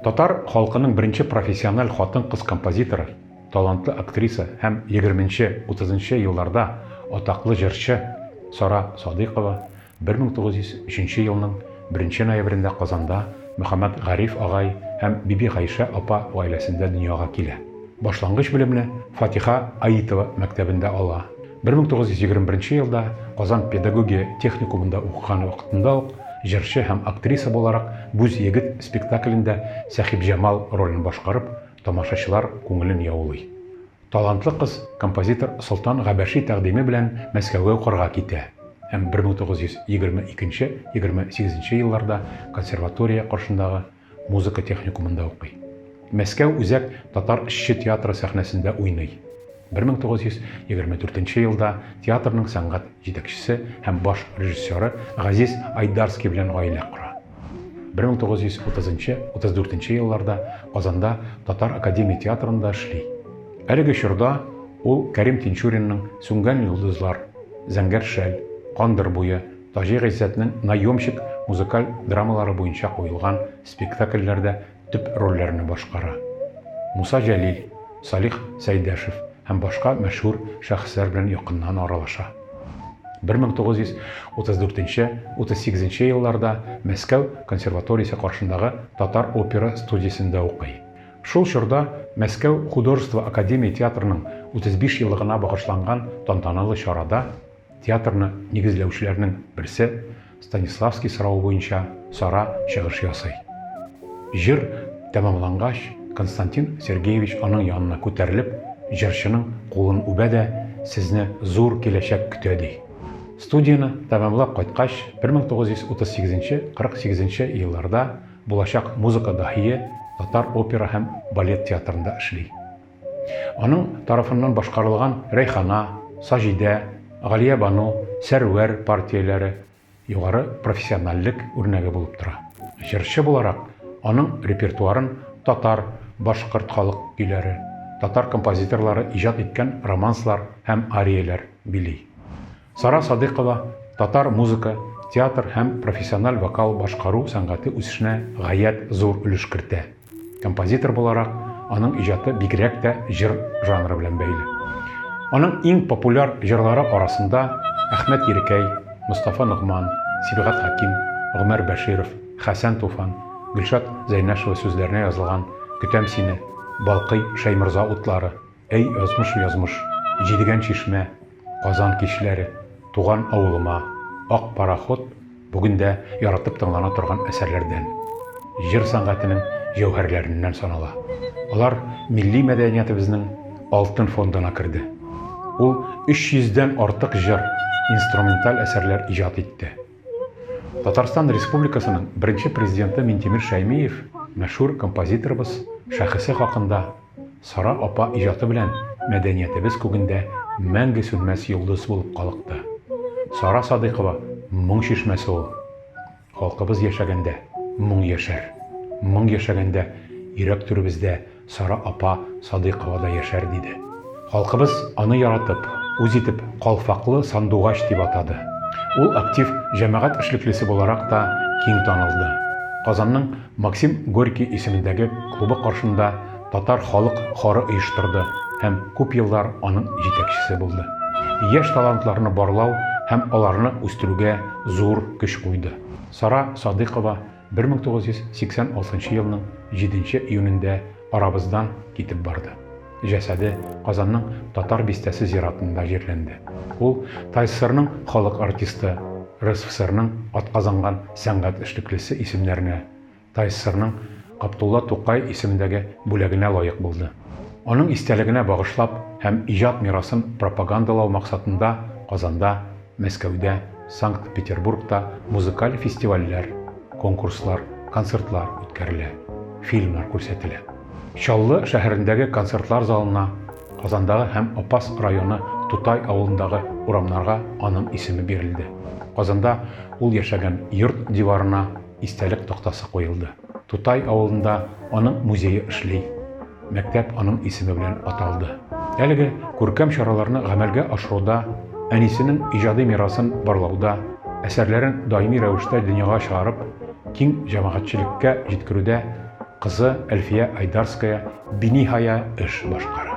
Татар халкының беренче профессиональ хатын-кыз композиторы, талантлы актриса һәм егерменче-утызынчы елларда атаклы җырчы Сара Садыйкова 1903 елның беренче ноябрендә Казанда Мөхәммәт Гариф агай һәм Бибигайшә апа гаиләсендә дөньяга килә. Башлангыч белемне Фатиха Аитова мәктәбендә ала. 1921 елда Казан педагогия техникумында укыган вакытында ук җырчы һәм актриса буларак Бүз егет спектаклендә Сәхибҗамал ролен башкарып, тамашачылар күңелен яулый. Талантлы кыз композитор Солтан Габәши тәкъдиме белән Мәскәүгә укырга китә һәм 1922-28 елларда консерватория каршындагы музыка техникумында укый. Мәскәү үзәк татар эшче театры сәхнәсендә уйный. 1924 елда театрның сәнгать җитәкчесе һәм баш режиссеры Газиз Айдарский белән гаилә кора. 1930-34 елларда Казанда Татар академия театрында эшли. Әлеге чорда ул Кәрим Тинчуринның Сүнгән йолдызлар, Зәңгәр шәл, Кандыр буе, Таҗи Гыйззәтнең Наемщик музыкаль драмалары буенча куелган спектакльләрдә төп рольләрне башкара. Муса Җәлил, Салих Сәйдәшев һәм башка мәшһүр шәхесләр белән якыннан аралаша. 1934-38 елларда Мәскәү консерваториясе каршындагы Татар опера студиясендә укый. Шул чорда Мәскәү художество академия театрының 35 еллыгына багышланган тантаналы чарада Театрны нигезләүчеләрнең берсе Станиславский соравы буенча Сара чыгыш ясый. Җыр тәмамлангач, Константин Сергеевич аның янына күтәрелеп, җырчының кулын үбә дә, Сезне зур киләчәк көтә, ди. Студияне тәмамлап кайткач, 1938-48 елларда булачак музыка даһие Татар опера һәм балет театрында эшли. Аның тарафыннан башкарылган Рәйхана, Саҗидә, Галиябану, Сәрвәр партияләре югары профессиональлек үрнәге булып тора. Җырчы буларак, аның репертуарын татар, башкорт халык көйләре, татар композиторлары иҗат иткән романслар һәм арияләр били. Сара Садыйкова татар музыка, театр һәм профессиональ вокал башкару сәнгате үсешенә гаять зур өлеш кертә. Композитор буларак, аның иҗаты бигрәк тә җыр жанры белән бәйле. Аның иң популяр җырлары арасында Әхмәт Ерикәй, Мостафа Ногман, Сибгат Хәким, Гомәр Бәширов, Хәсән Туфан, Гөлшат Зәйнәшева сүзләренә язылган Көтәм сине, Балкый Шәйморза утлары, Әй, язмыш, язмыш, Җидегән чишмә, Казан кичләре, Туган авылыма, Ак пароход бүген дә яратып тыңлана торган әсәрләрдән, җыр сәнгатенең җәүһәрләреннән санала. Алар милли мәдәниятебезнең алтын фондына керде. Ул 300 дән артык җыр, инструменталь әсәрләр иҗат итте. Татарстан Республикасының беренче президенты Минтимер Шәймиев мәшһүр композиторыбыз шәхесе хакында Сара апа иҗаты белән мәдәниятебез күгендә мәңге сүнмәс йолдыз булып калыкты. Сара Садыйкова моң чишмәсе ул. Халкыбыз яшәгәндә моң яшәр. Моң яшәгәндә йөрәк түребездә Сара апа Садыйкова да яшәр, диде. Халкыбыз аны яратып, үз итеп Калфаклы сандугач дип атады. Ул актив җәмәгать эшлеклесе буларак та киң танылды. Казанның Максим Горький исемендәге клубы каршында татар халык хоры оештырды һәм күп еллар аның җитәкчесе булды. Яшь талантларны барлау һәм аларны үстерүгә зур көч куйды. Сара Садыйкова 1986 елның җиденче июнендә арабыздан китеп барды. Җәсәде Казанның Татар бистәсе зиратында җирләнде. Ул ТАССРның халык артисты, РСФСРның атказанган сәнгать эшлеклесе исемнәренә, ТАССРның Габдулла Тукай исемендәге бүләгенә лаек булды. Аның истәлегенә багышлап һәм иҗат мирасын пропагандалау максатында Казанда, Мәскәүдә, Санкт-Петербургта музыкаль фестивальләр, конкурслар, концертлар үткәрелә, фильмнар күрсәтелә. Чаллы шәһәрендәге концертлар залына, Казандагы һәм Апас районы Тутай авылындагы урамнарга аның исеме бирелде. Казанда ул яшәгән йорт диварына истәлек тактасы куелды. Тутай авылында аның музее эшли. Мәктәп аның исеме белән аталды. Әлеге күркәм чараларны гамәлгә ашыруда, әнисенең иҗади мирасын барлауда, әсәрләрен даими рәвештә дөньяга чыгарып, киң җәмәгатьчелеккә җиткерүдә кызы Әлфия Айдарская биниһая эш башкара.